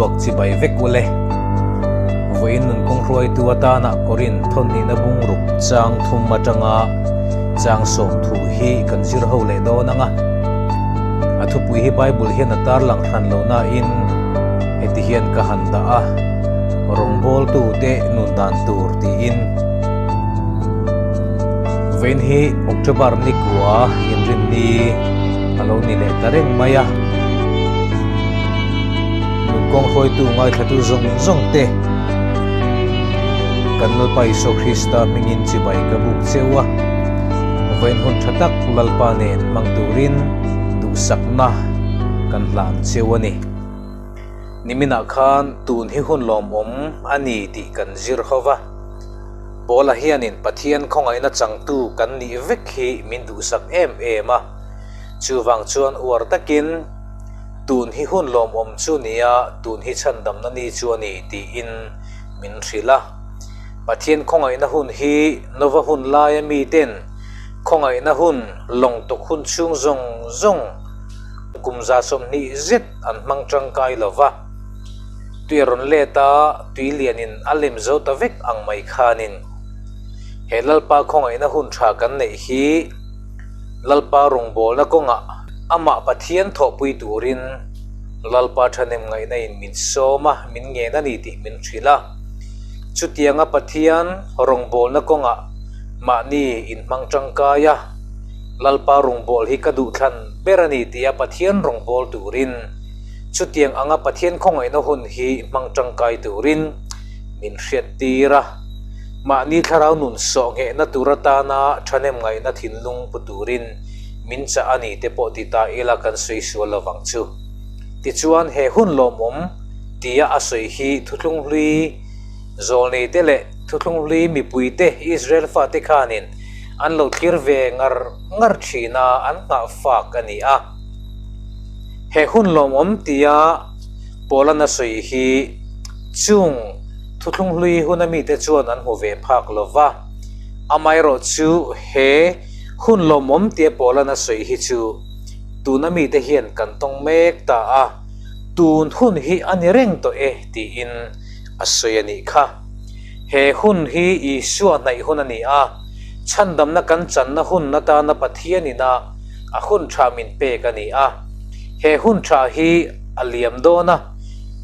chhuak chibai vek ule. Vawiin nun kawng hruaitu atana Korin thawnhnihna bungruk chang thum atanga chang 30 hi kan zir ho leh dawn ang a. A thupui hi Bible hian a tarlang hran lo nain heti hian ka han dah a, Rawngbawltute nun dan tur tiin. Vawiin hi October nikua inrinni a lo ni leh ta reng mai a. Nun kawng hruaitu ngaithlatu zawng zawng te kan Lalpa Isua Krista hmingin chibai ka buk cheu a. Vawiin hun tha tak Lalpa nen hmang turin duhsakna kan hlan cheu a ni. Niminah khan tun hi hun lawmawm a ni tih kan zir ho va. Paula hianin Pathian khawngaihna changtu kan nih vek hi min duhsak em em a. Chuvang chuan uar takin, Tun hi hun lawmawm chu nia, tun hi chhandamna ni chu a ni, tiin min hrilh a. Pathian khawngaihna hun hi Nova hun laia miten khawngaihna hun lawng tuk hun chhung zawng zawng kum 20 zet an hmang tangkai lo va. Tui a rawn let a, tui lianin a lem zo ta vek ang mai khanin he Lalpa khawngaihna hun tha kan neih hi Lalpa rawngbawlna kawngah amah Pathian thawhpui turin Lalpa thahnem ngaihna in min sawm a, min ngen a ni tih min hrilh a. Chutianga Pathian rawngbawlna kawngah mahni inhmang tangkai a, Lalpa rawngbâwl hi ka duhthlan ber a ni tia Pathian rawngbâwl turin, chutiang anga Pathian khawngaihna hun hi hmang tangkai turin min hriattir a. Mahni thlarau nun sawh nghehna tur atana thahnem ngaihna thinlung pu turin min chah a ni te pawh ti ta ila kan sawi sual lo vang chu. Tichuan he hun lawmawm tia a sawi hi thuthlung hlui zawlneite leh thuthlung hlui mipuite Israel fate khanin an lo thlir ve ngar ngar thin a, an nghah fak a ni a. He hun lawmawm tia Paulana sawi hi chung thuthlung hlui huna mite chuan an hmu ve phak lo va, amaherawh chu he hun lawmawm tia Paulana sawi hi chu tuna mite hian kan tawng mek ta a, tun hun hi a ni reng tawh e tiin a sawi a nih kha. He hun hi Isua hnaih hun a ni a, chhandamna kan channa hun atana Pathian ina a hun tha min pek a ni a. He hun tha hi a liam dawn a,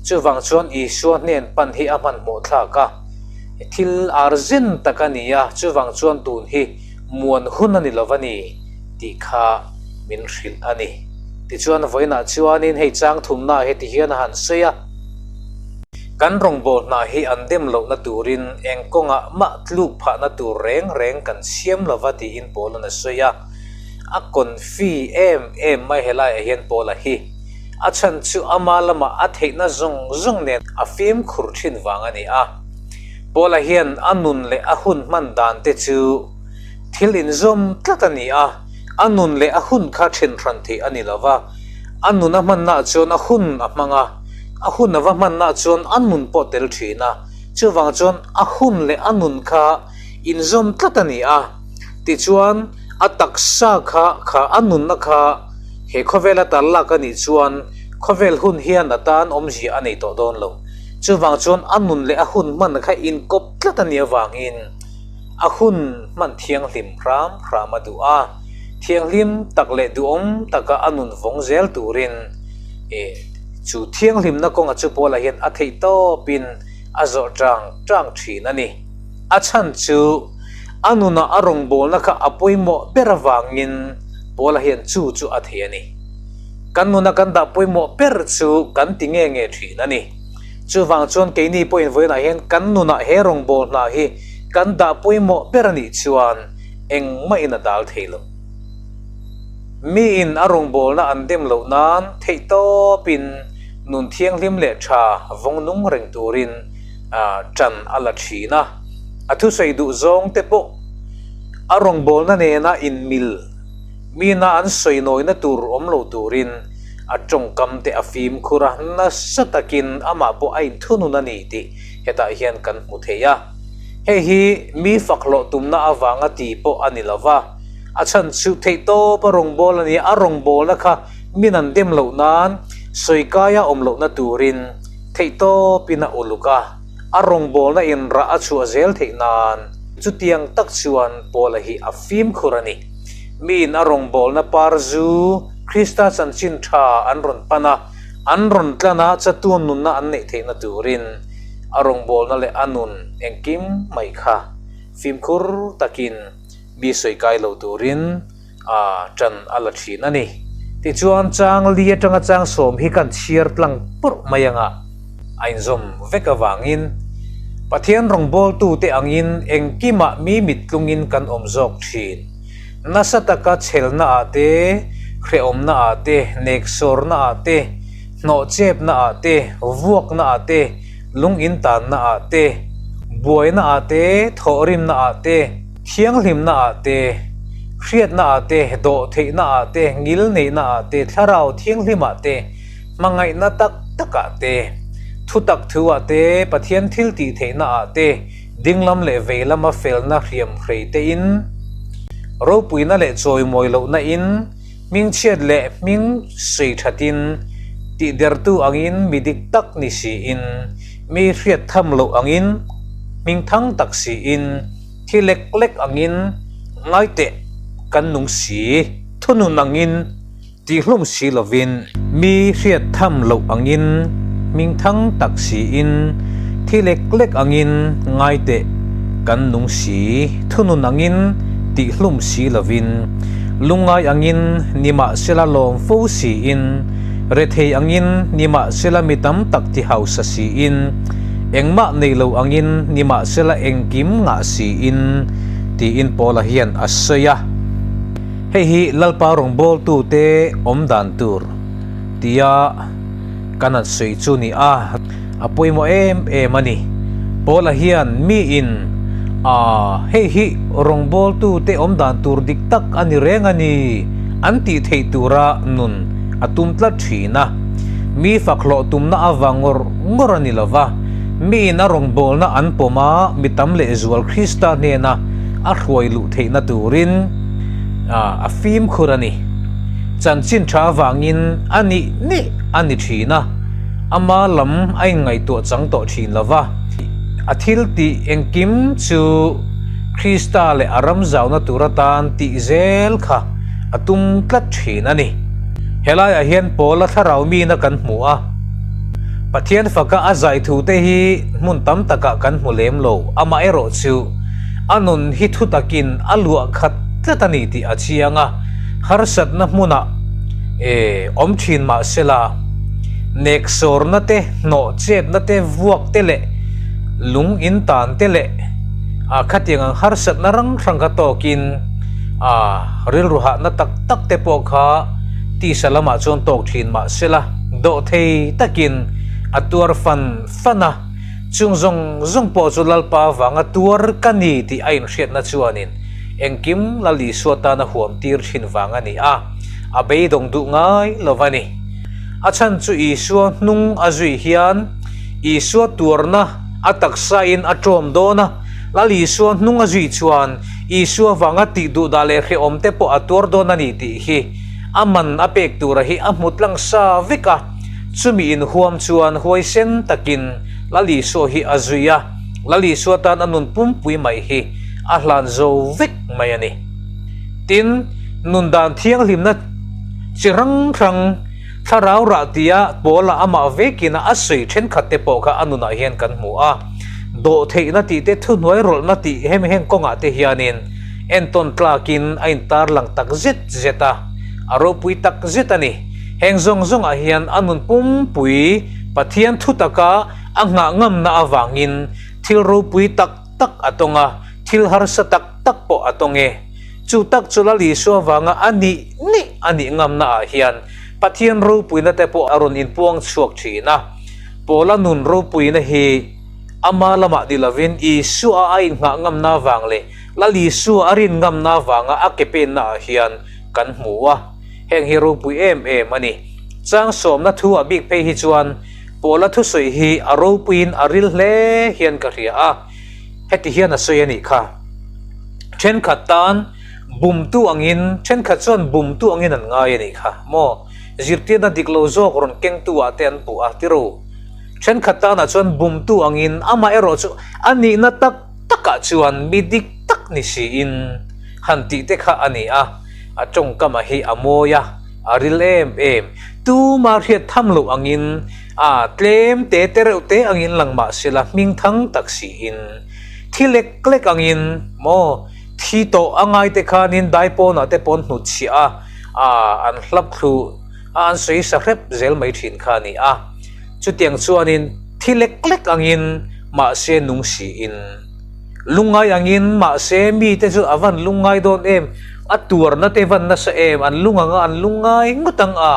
chuvang chuan Isua hnen pan hi a hmanhmawh thlak a, thil arzen tak a ni a, chuvang chuan tun hi muan hun a ni lo va ni tih kha min hrilh a ni. Tichuan vawiinah chuanin hei chang thumnaah heti hian a han sawi a. Kan rawngbâwl hna hi an dem lohna turin eng kawngah mah tluk phahna tur reng reng kan siam lo va tiin Paula'n a sawi a. A confi em em mai helaiah hian Paula hi a chhan chu ama lamah a theihna zawng zawng nen a fimkhur thin vang a ni a. Paula hian a nun leh a hun hman dan te chu thil inzawm tlat a ni a, a nun leh a hun kha then hran theih a ni lo va, a nun a hmannaah chuan a hun a hmang a. A hun a va hmanna chuan a nun pawh tel thin a, chuvang chuan a hun leh a nun kha inzawm tlat a ni a. Tichuan, a taksa kha kha a nunna kha he khawvela tar lak a nih chuan khawvel hun hian a tan awmzia a nei tawh dawn lo. Chuvang chuan a nun leh a hun hman kha inkawp tlat a nih avangin a hun hman thianghlim hram hram a duh a, thianghlim tak leh duhawm taka a nun vawng zel turin Chu thianghlimna kawnga chu Paula hian a theih tawpin a zawh tang tang thin a ni. A chhan chu a nunah a rawngbawlna kha a pawimawh ber avangin Paula hian chu chu a thei a ni. Kan nuna kan dah pawimawh ber chu kan ti nge nge thin a ni. Chuvang chuan keini pawhin vawiinah hian kan nunah he rawngbâwl hna hi kan dah pawimawh ber a nih chuan engmahin a dal thei lo. Miin a rawngbawlna an dem loh nan theihtawpin nun thianghlim leh tha vawng nung reng turin ṭan a la ṭhin a. A thusawi duh zawng te pawh a rawngbawlna nena inmil mina an sawi nawina tur awm lo turin a tawngkam te a fimkhur a, nasa takin amah pawh a inthunun a ni tih hetah hian kan hmu thei a. Hei hi mi fakhlawh tumna avanga ti pawh a ni lo va. A chhan chu theihtawp a rawngbâwl a ni a, a rawngbâwlna kha min an dem loh nân, sawikaia awm lohna tûrin Theihtawpin a uluk a, a rawngbawlna in rah a chhuah zel theih nan chutiang tak chuan Paula hi a fimkhur a ni. Miin a rawngbawlna par zu Krista chanchin tha an rawn pan a, an rawn tlan a chatuan nunna an neih theihna turin a rawngbawlna leh a nun engkim mai kha fimkhur takin mi sawi kai lo turin a ṭan a la ṭhin a ni. Tichuan, chang li aṭanga chang sawm hi kan chhiar tlang purh mai anga a inzawm vek avangin Pathian rawngbawltute angin engkimah mi mittlungin kan awm zawk ṭhin. Nasa taka chhelnaah te, hrehawmnaah te, neksawrnaah te, hnawhchepnaah te, vuaknaah te, lung intannaah te, buainaah te, thawhrimnaah te, Thianghlimnaah te, hriatnaah te, dawhtheihnaah te, ngilneihnaah te, thlarau thianghlimah te, hmangaihna tak takah te, thutak thuah te, Pathian thil tihtheihnaah te, dinglam leh veilama felna hriam hrei tein, ropuina leh chawimawi lohna in, hmingchhiat leh hming sawi thatin, tihdertu angin mi dik tak ni siin, mi hriat tham loh angin hmingthang tak siin, Thi lek lek angin ngaiteh kan nung si, thunun angin tihlum si lovin, mi hriat tham loh angin hmingthang tak siin, thi lek lek angin ngaiteh kan nung si, thunun angin tihlum si lovin, lungngai angin nimahsela lawm fo siin, rethei angin nimahsela mi tam tak ti hausa siin, Engmah nei lo angin nimahsela engkim ngah siin tiin Paula hian a sawi a. Hei hi Lalpa rawngbawltute awm dan tur tia kan han sawi chu ni a, a pawimawh em em a ni. Paula hian miin a hei hi rawngbawltute awm dan tur dik tak a ni reng a ni an tih theih tura nun a tum tlat thin a. Mi fak hlawh tumna avang ngawr ngawr a ni lo va, miin a rawngbawlna an pawm a, mi tam lehzual Krista hnena a hruai luh theihna turin a fimkhur a ni. Chanchin tha avangin a nih nih a ni thin a, ama lam a inngaihtuah chang tawh thin lo va, a thil tih engkim chu Krista leh a ram zauna tur atan tih zel kha a tum tlat thin a ni. Helaiah hian Paula thlarau mina kan hmu a, Pathian faka a zai thute hi hmun tam takah kan hmu lem lo, amaherawh chu a nun hi thu takin a luah khat tlat a ni tih a chiang a, harsatna hmunah e awm thin mah sela, neksawrna te, hnawhchetna te, vuak te leh lung intan te leh a khatiang ang harsatna rang hrang kha tawkin a rilru hahna tak tak te pawh kha tisa lamah chuan tawk thin mah sela dawhthei takin a tuar fan fan a, chung zawng zawng pawh chu Lalpa avanga tuar ka ni tih a inhriatna chuanin engkim Lal Isua tana huam tir thin vang a ni a, a beidawng duh ngai lo va ni. A chhan chu Isua hnung a zui hian Isua tuarna a taksain a tawm dawn a, Lal Isua hnung a zui chuan Isua vanga tih duhdah leh hrehawm te pawh a tuar dawn a ni tih hi a man a pek tura hi a hmu tlang sa vek a, chumi inhuam chuan huaisen takin Lal Isua hi a zui a, Lal Isua tan a nun pumpui mai hi a hlan zo vek mai a ni. Tin, nun dan thianghlimna chi hrang hrang thlarau rah tia Paula amah vekin a sawi thenkhat te pawh kha a nunah hian kan hmu a. Dawhtheihna tih te thuhnuai rawlhna tih hemi heng kawngah te hianin entawn tlakin a intarlang tak zet zet a, a ropui tak zet a ni. Heng zawng zawngah hian a nun pumpui Pathian thu taka a nghah ngamna avangin thil ropui tak tak a tawng a, thil harsa tak tak pawh a tawng e. Chu tak chu Lal Isua vanga a nih nih a nih ngamnaah hian Pathian ropuina te pawh a rawn inpuang chhuak thin a. Paula nun ropuina hi ama lamah ni lovin Isua a inngah ngamna avang leh Lal Isua a rin ngamna avanga a ke pennaah hian kan hmu a. Heng hi ropui em em a ni. Chang sawmna thu ah bik phei hi chuan Paula thusawi hi a ropuiin a ril hle hian ka hria a. Heti hian a sawi a nih kha. Thenkhat tan bumtu angin, thenkhat chuan bumtu angin an ngai a nih kha maw? Zirtirna dik lo zawk rawn kengtu ah te an puh a, ti ro. Thenkhat tanah chuan bumtu angin amaherawh chu a nihna tak takah chuan mi dik tak ni siin han tih te kha a ni a, a tawngkama hi a mawi a, a ril em em. Tuma hriat tham loh angin a tlem te te reuh te angin lang mah sela hming thang tak siin thi lek lek angin maw thi tawh a ngai te khanin daipawnah te pawn hnutchhiah a, an hlap thlu a an sawi sa hrep zel mai thin kha a ni a. Chutiang chuanin thi lek lek angin mahse nung siin, lungngai angin mahse mite chu a van lungngai dawn em, a tuarna te van nasa em, an lung anga an lungngai ngawt ang a,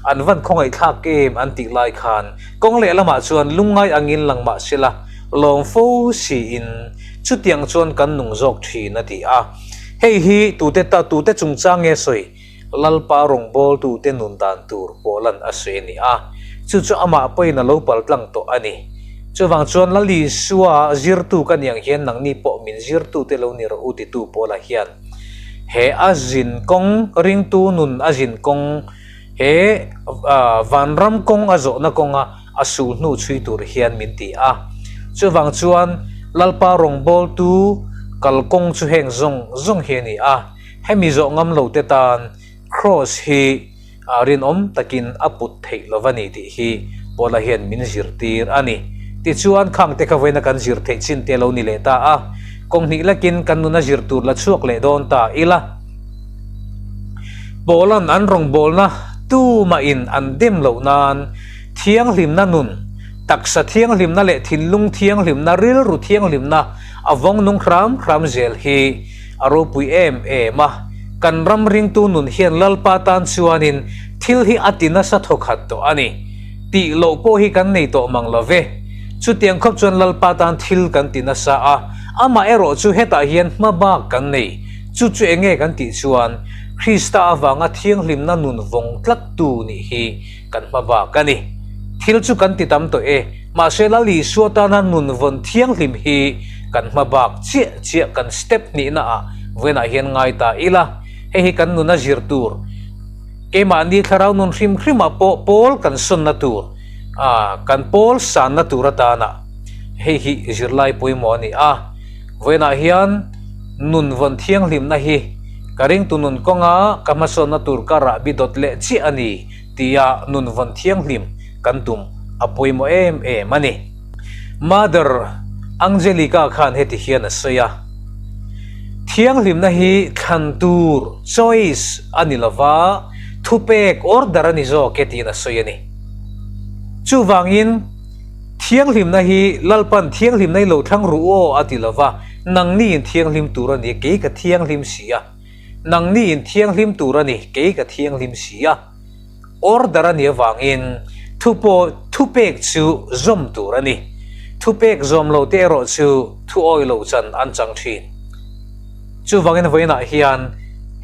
an van khawngaihthlak em an tih lai khan kawng lehlamah chuan lungngai angin lang mah sela lawm fo siin chutiang chuan kan nung zawk thin a ti a. Hei hi tute ta tute chungchang nge sawi? Lalpa rawngbawltute nun dan tur pawh lan a sawi a ni a, chu chu amah pawhin a lo pal tlang tawh a ni. Chuvang chuan Lal Isua zirtu ka ni ang hian nangni pawh min zirtute lo ni rawh u titu Paula hian he a zin kawng, ringtu nun a zin kawng, he vanram kawng a zawhna kawnga a sul hnu chhui tur hian min ti a. Chuvang chuan Lalpa rawngbawltu kalkawng chu heng zawng zawng hi a ni a. Hemi zawh ngam lo te tan Kraws hi rinawm takin a put theih lo va ni tih hi Paula hian min zirtir a ni. Tichuan, khang te kha vawiina kan zir theih chin te lo ni leh ta a, kawng hnih lakin kan nuna zir tur la chhuak leh dawn ta ila. Paula'n an rawngbawlna tumahin an dem loh nan thianghlimna nun, taksa thianghlimna leh thinlung thianghlimna, rilru thianghlimna a vawng nung hram hram zel hi A ropui em em a, kan ram ringtu nun hian Lalpa tan chuanin thil hi a ti nasa thawkhat tawh a ni. Tih loh pawh hi kan nei tawh mang lo ve. Chutiang khawp chuan Lalpa tan thil kan ti nasa a, amah erawh chu hetah hian hma bak kan nei. Chu chu enge kan tih chuan Krista avanga thianghlimna nun vawng tlattu nih hi kan hma bak a ni. Thil chu kan ti tam tawh e, mahse Lal Isua tana nun vawn thianghlim hi kan hma bak chiah chiah kan step hnihna ah vawiinah hian ngai ta ila, hei hi kan nuna zir tur, keimahni thlarau nun hrim hrimah pawh pawl kan sawnna tur, kan pawl sanna tur atana hei hi zirlai pawimawh a ni a. Vawiinah hian nun vawn thianghlimna hi ka ringtu nun kawnga ka hmasawnna tur ka rahbi dawt leh chiah a ni tia nun vawn thianghlim kan tum a pawimawh em em a ni. Mother Angelica khan heti hian a sawi a, Thianghlimna hi thlan tur, choice, a ni lova, thupek, order, a ni zawk e tiin a sawi a ni. Chuvangin, thianghlimna hi Lalpan thianghlimna hi lo thlang ru aw a ti lova, nangni in thianghlim tur a ni, kei ka thianghlim si a. Nangni in thianghlim tur a ni, kei ka thianghlim si a. Order a nih avangin thu pawh thupek chu zawm tur a ni. Thupek zawm lo te erawh chu thu awi lo chan an chang thin. Chuvangin vawiinah hian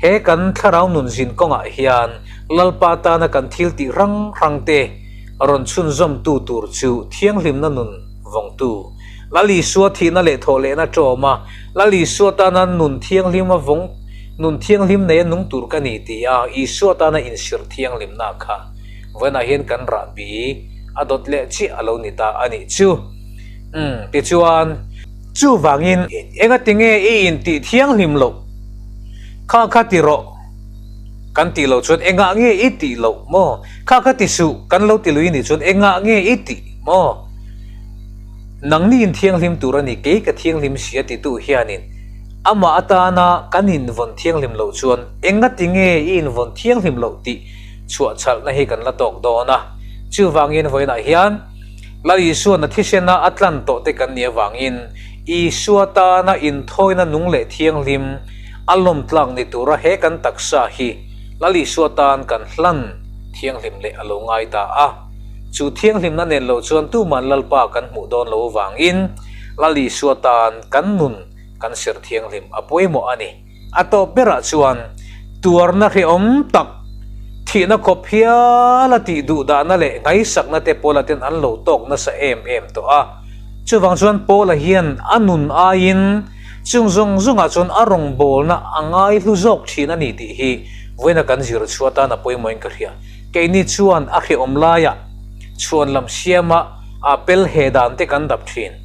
he kan thlarau nun zin kawngah hian Lalpa tana kan thil tih hrang hrang te rawn chhunzawmtu tur chu thianghlimna nun vawngtu Lal Isua thihna leh thawhlehna ṭawma Lal Isua tana nun thianghlim a vawng Nun thianghlim nei a nung tur ka ni ti a Isua tana insir thianghlimna kha vawiinah hian kan rahbi a dawt leh chiah a lo ni ta a nih chu. Umm, tichuan. Chuvangin engatinge i intih thianghlim loh kha kha ti rawh kan tih loh chuan engah nge i tih loh maw? Kha kha ti suh kan lo ti lui nih chuan engah nge i tih maw? Nangni in thianghlim tur a ni, kei ka thianghlim si a titu hianin amah atana kan invawn thianghlim loh chuan engati nge i invawn thianghlim loh tih chhuahchhalhna hi kan la tawk dawn a. Chuvangin vawiinah hian Lal Isuana thisena a tlan tawh te kan nih avangin Isua tana inthawina nung leh thianghlim a lawmtlak ni tura he kan taksa hi Lal Isua tan kan hlan thianghlim leh a lo ngai ta a. Chu thianghlimna nen lo chuan tuman Lalpa kan hmuh dawn lo avangin Lal Isua tan kan nun kan serh thianghlim a pawimawh a ni. A tawp berah chuan tuarna hrehawm tak, thihna khawp hial a tih duhdahna leh ngaihsakna te Paula ten an lo tawk nasa em em tawh a. Chuvang chuan Paula hian a nun aiin chung zawng zawngah chuan a rawngbawlna a ngaihlu zawk thin a ni tih hi vawiina kan zir chhuah atan a pawimawhin ka hria. Keini chuan a hrehawm laiah chhuan lam siama A pel he dan te kan dap thin.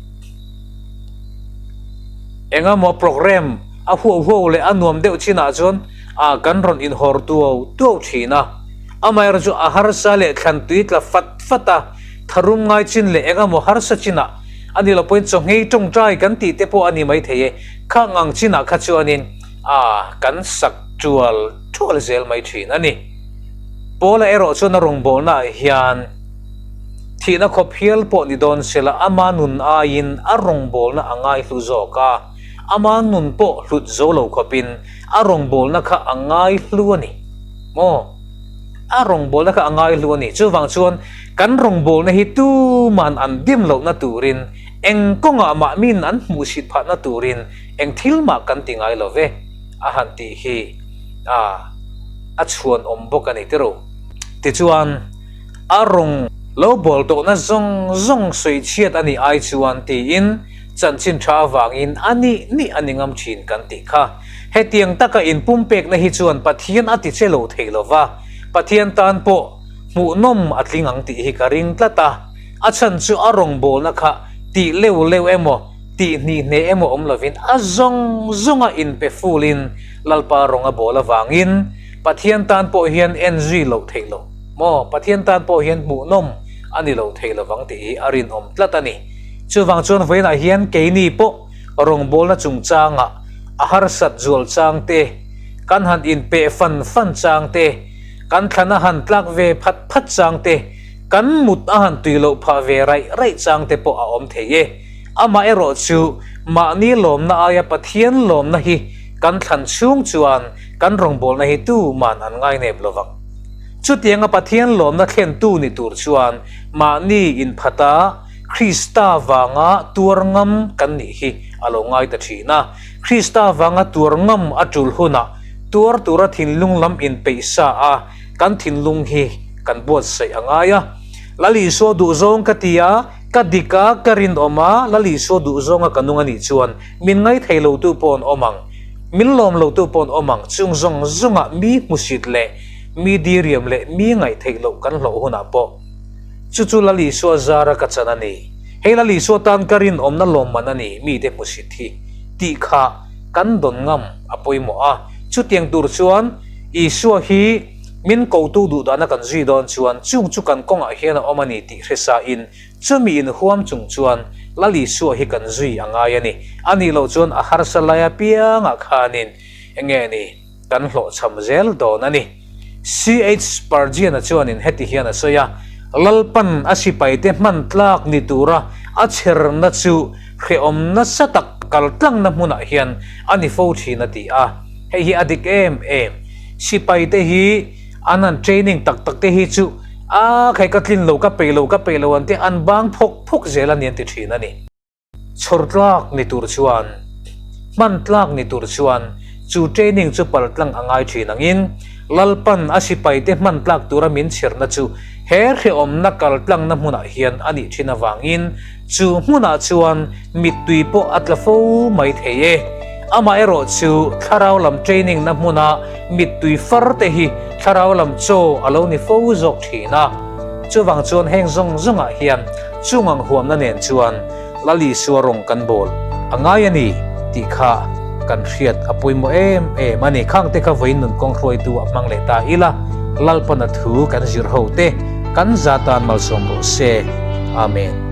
Engemaw program a huau huau leh a nuam deuh chinah chuan a kan rawn inhawr tuau tuau thin a. Amaherawh chu a harsa leh thlan tui tla fat fat a, tharum ngai chin leh engemaw harsa chinah a ni lo pawhin chawngei tawngtai kan tih te pawh a ni maithei e. Khang ang chinah kha chuanin a kan sak tual tual zel mai thin a ni. Paula erawh chuan a rawngbawlnaah hian Thihna khawp hial pawh ni dawn sela ama nun aiin a rawngbawlna a ngaihlu zawk a, ama nun pawh hlut zo lo khawpin a rawngbawlna kha a ngaihlu a ni. Maw? A rawngbawlna kha a ngaihlu a ni. Chuvang chuan kan rawngbawlna hi tuman an dim lohna turin, eng kawngah mah min an hmuhsit phahna turin eng thil mah kan ti ngai lo ve a han tih hi a a chhuanawm bawk a ni tiro. Tichuan. A rawng lo bawl tawhna zawng zawng sawi chhiat a nih ai chuan tiin chanchin tha avangin a nih nih a ni ngam thin kan tih kha. Hetiang taka inpumpekna hi chuan Pathian a ti che lo thei lo va, Pathian tan pawh hmuhnawm a tling ang tih hi ka ring tlat a. A chhan chu a rawng bawlna kha tih leu leu emaw tih hnih hne emaw awm lovin a zawng zawnga inpe fulin Lalpa rawng a bawl avangin Pathian tan pawh hian en zui loh theih loh. Maw, Pathian tan pawh hian hmuhnawm a ni lo thei lovang tih hi a rinawm tlat a ni. Chuvang chuan vawiinah hian keini pawh rawngbawlna chungchangah a harsat zual chang te, kan han inpeh fan fan chang te, kan thlan a han tlak ve phat phat chang te, kan mut a han tui loh phah ve raih raih chang te pawh a awm thei e. Amaherawh chu mahni lawmna aia Pathian lawmna hi kan thlan chhung chuan kan rawngbawlna hi tuman an ngainep lovang. Chutianga Pathian lawmna thlentu ni tur chuan mahni inphata Krista vanga tuar ngam kan nih hi a lo ngai ta thin a. Krista vanga tuar ngam a tul hunah tuar tura thinlung lam inpeih sa a kan thinlung hi kan buatsaih a ngai a. Lal Isua duhzawng ka ti a, ka dik a, ka rinawm a, Lal Isua duhzawnga ka nung a nih chuan min ngaithei lotu pawh an awm ang, min lawm lotu pawh an awm ang, chung zawng zawngah mi hmusit leh Mi diriam leh mi ngaihtheih loh kan hlawh hunah pawh chu chu Lal Isua zara ka chan a ni. Hei Lal Isua tan ka rinawmna lawmman a ni mite hmusit hi tih kha kan dawn ngam a pawimawh a. Chutiang tur chuan Isua hi min kotu duhdahna kan zui dawn chuan chung chu kan kawngah hian a awm a ni tih hresa in chumi inhuam chung chuan Lal Isua hi kan zui a ngai a ni. A nih loh chuan a harsa lai apiangah khanin enge ni? Kan hlawhchham zel dawn a ni. CH Spurgeon-a chuanin heti hian a sawi a, Lalpan a sipaite hman tlak ni tura a chherna chu hrehawm nasa tak kaltlangna hmunah hian a ni fo thin a ti a. Hei hi a dik em em. Sipaite hi an han training tak tak te hi chu a khai ka tlin lo, ka peih lo, ka peih lo an ti an bang phawk phawk zel a ni an ti thin a ni. Chhawr tlak ni tur chuan, hman tlak ni tur chuan chu training chu pal tlang a ngai thin angin Lalpan a sipaite hman tlak tura min chhirna chu he hrehawmna kal tlangna hmunah hian a nih thin avangin chu hmunah chuan mittui pawh a tla fo mai thei e. Amaherawh chu thlarau lam training na hmuna mittui far te hi thlarau lam chaw a lo ni fo zawk thin a. Chuvang chuan heng zawng zawngah hian Chung ang huamna nen chuan Lal Isua rawng kan bawl a ngai a ni tih kha kan hriat a pawimawh em em a ni. Khang te kha vawiin nun kawng hruaitu a hmang leh ta ila, Lalpana thu kan zir ho te kan za tan malsawm rawh se. Amen.